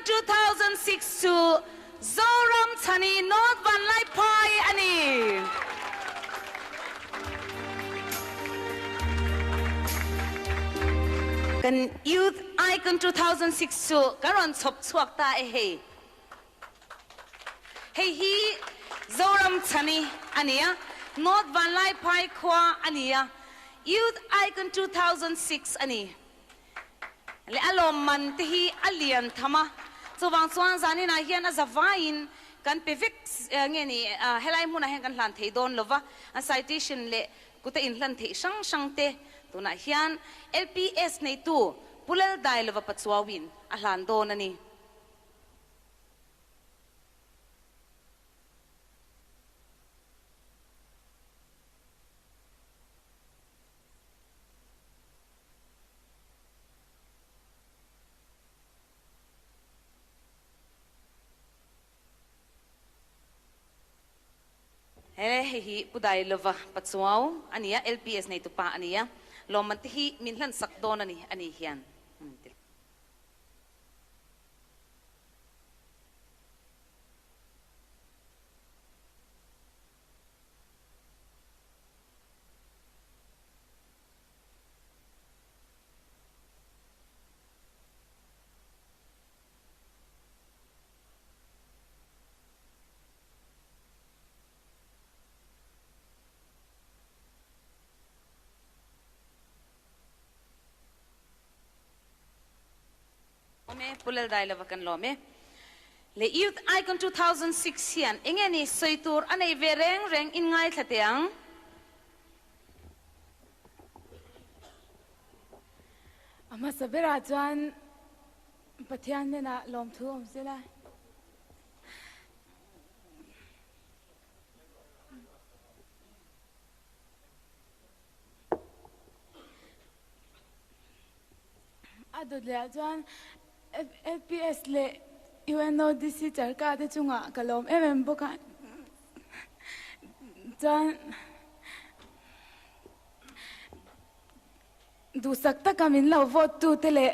2006 chu Zoram Chhani North Vanlaiphai a ni. Kan Youth Icon 2006 chu kan rawn chhawp chhuak ta e hei. Hei hi Zoram Chhani a ni a, North Vanlaiphai khua a ni a, Youth Icon 2006 a ni. Leh a lawmman te hi a lian tham a, chuvang chuan zaninah hian a zavaiin kan pe vek nge ni, helai hmunah hian kan hlan thei dawn lo va, an citation leh kuta inhlan theih hrang hrang te tunah hian LPS neitu Pu Laldailova Pachuauin a hlan dawn a ni. He hei hi Pu Dailova Pachuau a ni a, LPS neitu pa a ni a, lawmman te hi min hlansak dawn a ni, a ni hian. Awm e, Pu Laldailova kan lawm e. Le Youth Icon 2006 hian enge ni sawi tur a nei ve reng reng in ngaithla teh ang. A hmasa berah chuan Pathian hnenah lawmthu awm sela. A dawt lehah chuan LPS leh UNODC charka te chungah ka lawm em em bawk a, chuan duhsak taka min lo vote tu te leh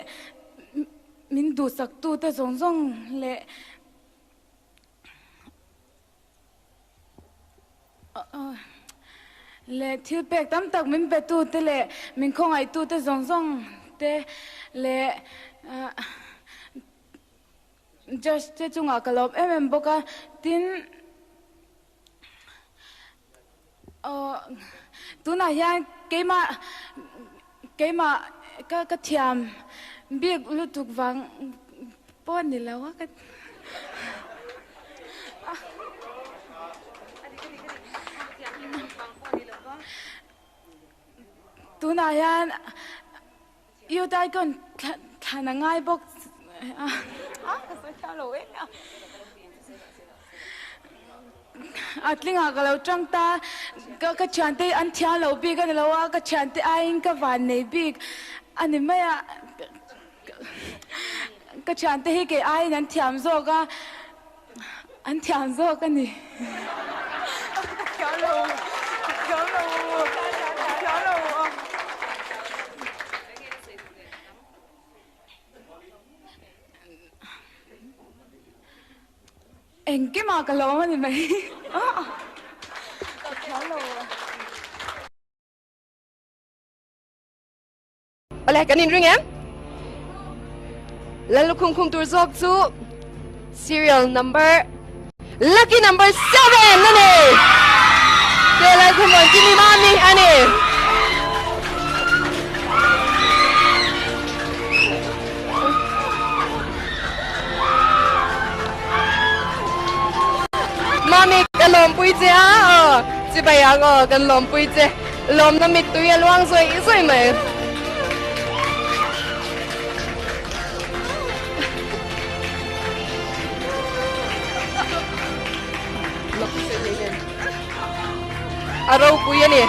min duhsak tu te zawng zawng leh Leh thil pek tam tak min pe tu te leh min khawngaih tu te zawng zawng te leh judge te chungah ka lawm em em bawk a, tin tunah hian keimah keimah ka ka thiam bik lutuk vang pawh a ni lo a ka Tunah hian Youth Icon thlan a ngai bawk a, ka sawi thiam lo em a. A tlingah ka lo tang ta, ka ka thiante an thiam lo bik a ni lo a, ka thiante aiin ka van nei bik a ni mai a, ka thiante hi kei aiin an thiam zawk a, an thiam zawk a ni. Ka thiam lo, ka thiam lo, ka thiam lo. Engkimah ka lawm a ni mai. Ka thiam lo. Awle, kan inring em? Lallukhum khum tur zawk chu serial number lucky number 7 a ni. Te Lalkhum rawn Kimi Mami a ni. Mami ka lawmpui che a, aw chibai ang aw kan lawmpui che. Lawmna mittui a luang zawih zawih mai. A ropui a ni.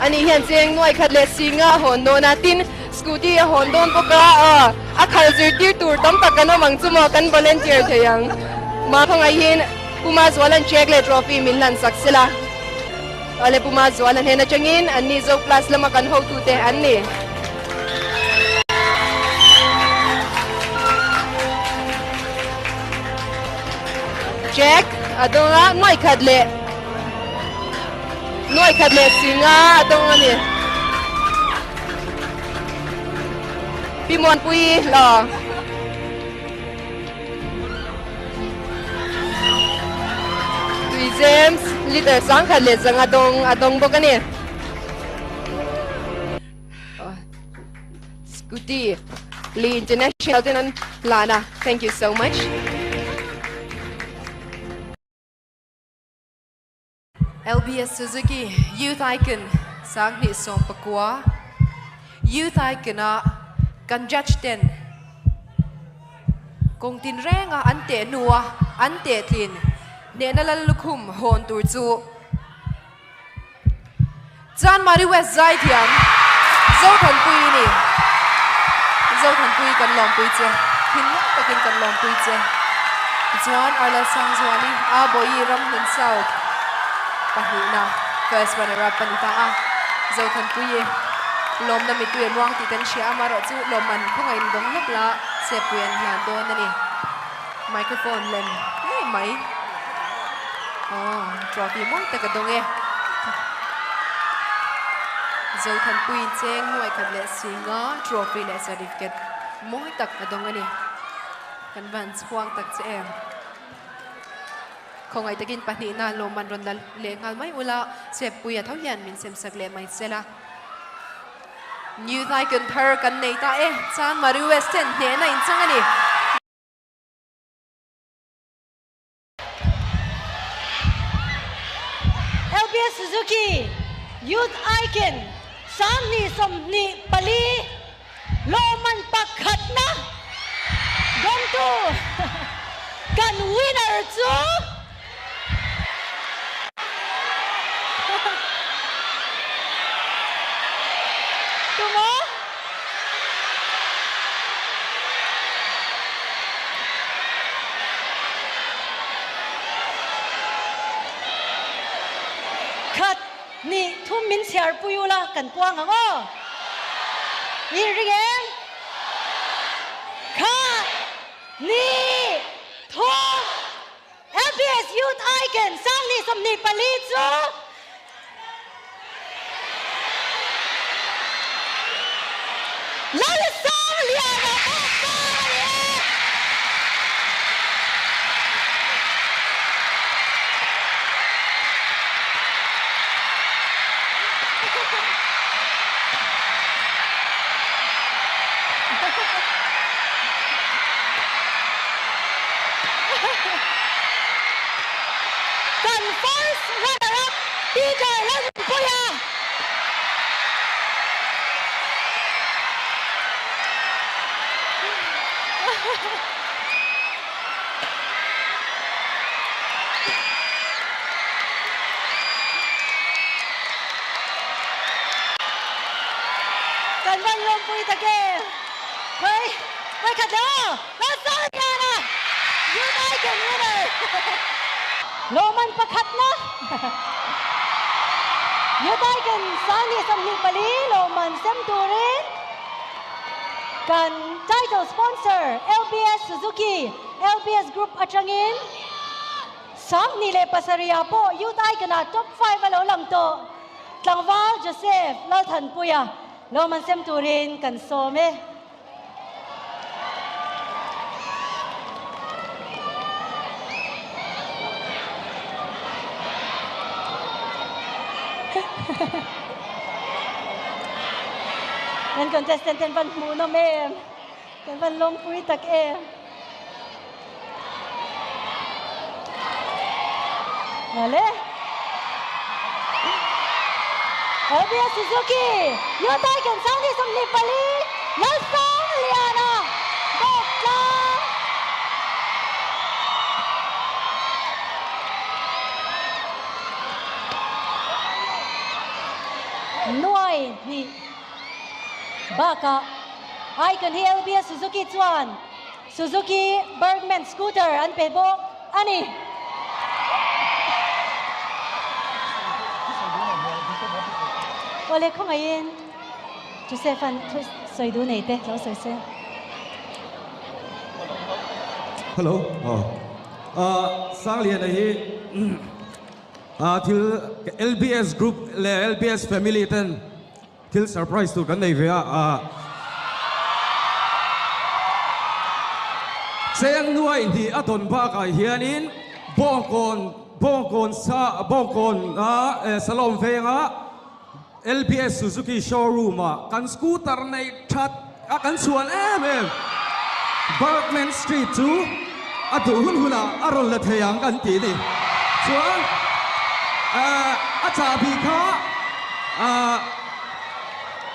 Ani hian cheng nuai khat leh singa a hawn dawn a, tin scooty a hawn dawn bawk a, a khal zirtir tur tam tak kan awm ang chu maw, kan volunteer thei ang. Mahangaihin Puma Zualan check leh trophy min hlan sak sela. Awle Puma Zuala hnen atangin an ni Zo Plus lama kan hotute an ni. Jack a dawng a, nuai khat leh nuai khat leh singa a dawng a ni. Pi Muanpui la. Tui James liter sangkhat leh zanga dawng a dawng bawk a ni. Scooty Lee International ten an lan a. Thank you so much. LBS Suzuki Youth Icon 2019 Youth Icon a kan judge ten kawng tin renga an teh hnua an teh tlin hnehna lal lukhum hawn tur chu Chanmari West zaithiam Zothanpui i ni. Zothanpui kan lawmpui che. Thinlung takin kan lawmpui che. Tichuan Arlal Sangzuani a Bawihi Ramhlun South pahnihna first runner up a ni ta a. Zothanpui i lawmna mittui a luang tih kan hria a, amaherawhchu lawmman khawngaih in dawng lawk la Seppui an hlan dawn a ni. Microphone lem ngei mai. Aw, trophy mawi tak a dawng e. Zothanpui cheng nuai khat leh singa trophy leh certificate mawi tak a dawng a ni. Kan van chhuang tak che em. Khawngaih takin pahnihna lawmman rawn la leh nghal mai ula, Seppui a tho hian min semsak leh mai sela. New Icon thar kan nei ta e, Chanmari West ten hnehna inchang a ni. LBS Suzuki Youth Icon 2024 lawmman pakhatna dawngtu kan winner chu Tumaw? Khat nih thum min chhiar pui ula kan puang ang aw. I ring em? Khat nih thum. LPS Youth Icon 2024 chu Lalsangliana Bawkbang a ni e. Kan first runner up Peter Lalnunpuia. Kan van lawmpui tak em. Hei, vawikhat leh aw! Lalsangliana! Youth Icon winner! Lawmman pakhatna! Youth Icon 2024 lawmman sem turin kan title sponsor LBS Suzuki LBS Group atangin 27 ah pawh Youth Icon ah top 5 a lo lang tawh tlangval Joseph Lalthanpuia Lawmman sem turin kan sawm e. Kan contestant ten van hmuh nawm em, kan van lawmpui tak em. Vale. LBS Suzuki, Youth Icon 2024, Lalsangliana Bawktlang. Nuai hnih bakah Icon hi LBS Suzuki chuan Suzuki Burgman Scooter an pe bawk a ni. Awle khawngaihin Joseph-a'n thu sawi duh nei te lo sawi se. Hello. Aw. Sangliana hi thil LBS group leh LBS family ten thil surprise tur kan nei ve a. Cheng nuai hnih a dawn bakah hianin Bawngkawn Bawngkawn sa Bawngkawn a Salawm venga LBS Suzuki showroom ah kan scooter neih that a kan chhuan em em. Bergman Street chu a duh hun hun ah a rawn la thei ang kan ti ni. Chuan a chahbi kha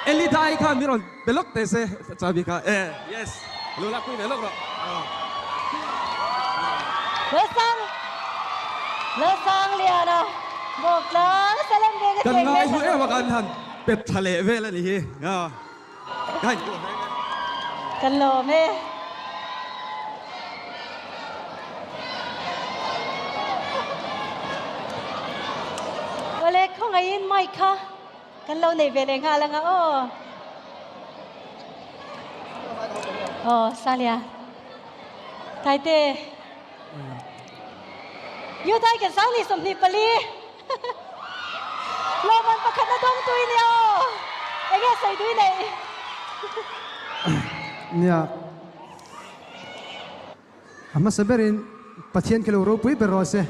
Elidai khan min rawn pe lawk teh se chahbi kha e yes lo la pui ve lawk rawh. Lalsang Lalsangliana bawk tlang salam ve ka Kan cheng ngai ve hlu em a kan han pet tha leh vel a ni hi. Kan lawm e. Awle khawngaihin mic kha kan lo nei ve leh nghal anga aw. Aw Salia. Taite. Yudai kan sang ni 24. Lawman pakhat na dawng tui nia aw. Enge sawi tui nei. Nia. A hmasa berin Pathian khi lo ropui ber rawh se.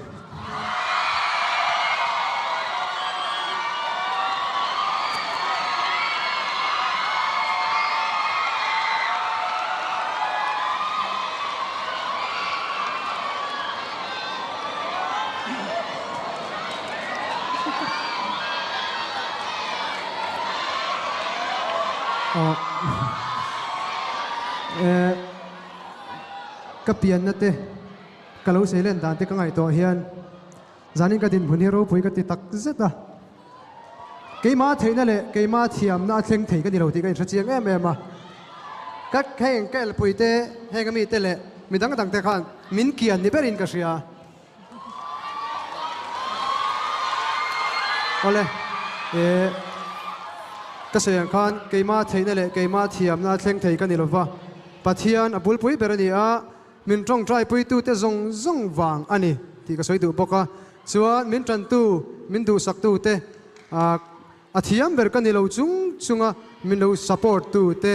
Ka pianna te ka lo sei len dan te ka ngaihtuah hian zanin ka dinhmun hi ropui ka ti tak zet a. Keimah theihna leh keimah thiamna a thleng thei ka ni lo tih ka inhre chiang em em a. Ka heng ka elpui te, heng ami te leh mi dang dang te khan min kian ni berin ka hria. Awle, e, ka sawi ang khan keimah theihna leh keimah thiamna a thleng thei ka ni lova, Pathian a bulpui ber a ni a, min tawngtaipuitute zawng zawng vang a ni tih ka sawi duh bawk a. Chuan min tantu, min duhsaktute, a thiam ber ka ni lo chung chunga min lo support tute,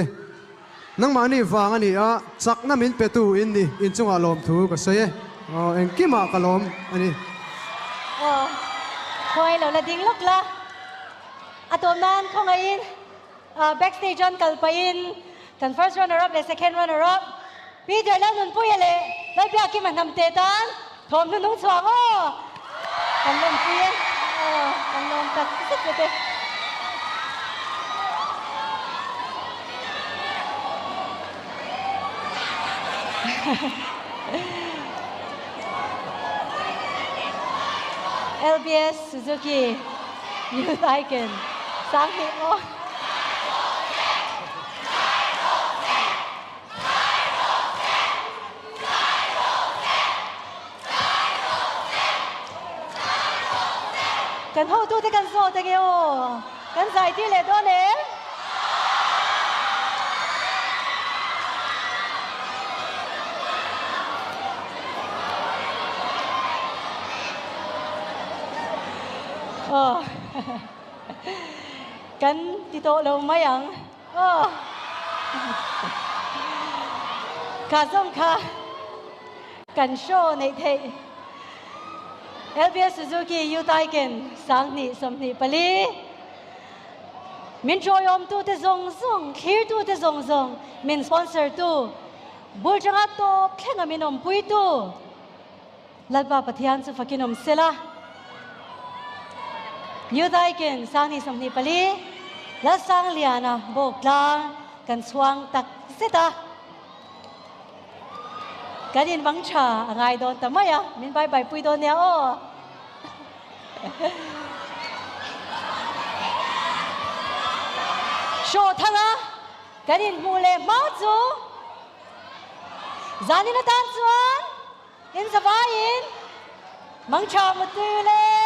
nangmahni vang a ni a, chakna min petu in ni, inchungah lawmthu ka sawi e. Aw, engkimah ka lawm a ni. Aw, khawi lo la ding lawk la, a tawp nan khawngaihin backstage an kal pahin kan first runner up leh second runner up Peter Lalnunpuia leh Lalbiakima Hnamte tan thawmhnaw nung chhuang aw! Kan lawmpui e aw, kan lawm tak zet zet e. LBS Suzuki Youth Icon Sanghnih aw. Kan hotute kan zawt ange aw. Kan zai tir leh dawn em? Aw. Kan ti tawh lo mai ang. Aw. Kha zawng kha kan show neih theih. LBS Suzuki Youth Icon 2024 Min ṭawiawmtute zawng zawng, thlirtute zawng zawng, min sponsor tu, bul ṭanga tawp thlenga min awmpuitu Lalpa Pathian chu fakin awm sela. Youth Icon 2024 Lalsangliana Bawktlang kan chhuang tak zet a. Kan in bang tha a ngai dawn ta mai a, min bye bye pui dawn nia aw. Show thanga kan in hmuh leh hma chu zanin atan chuan in zavaiin mang tha mutui le.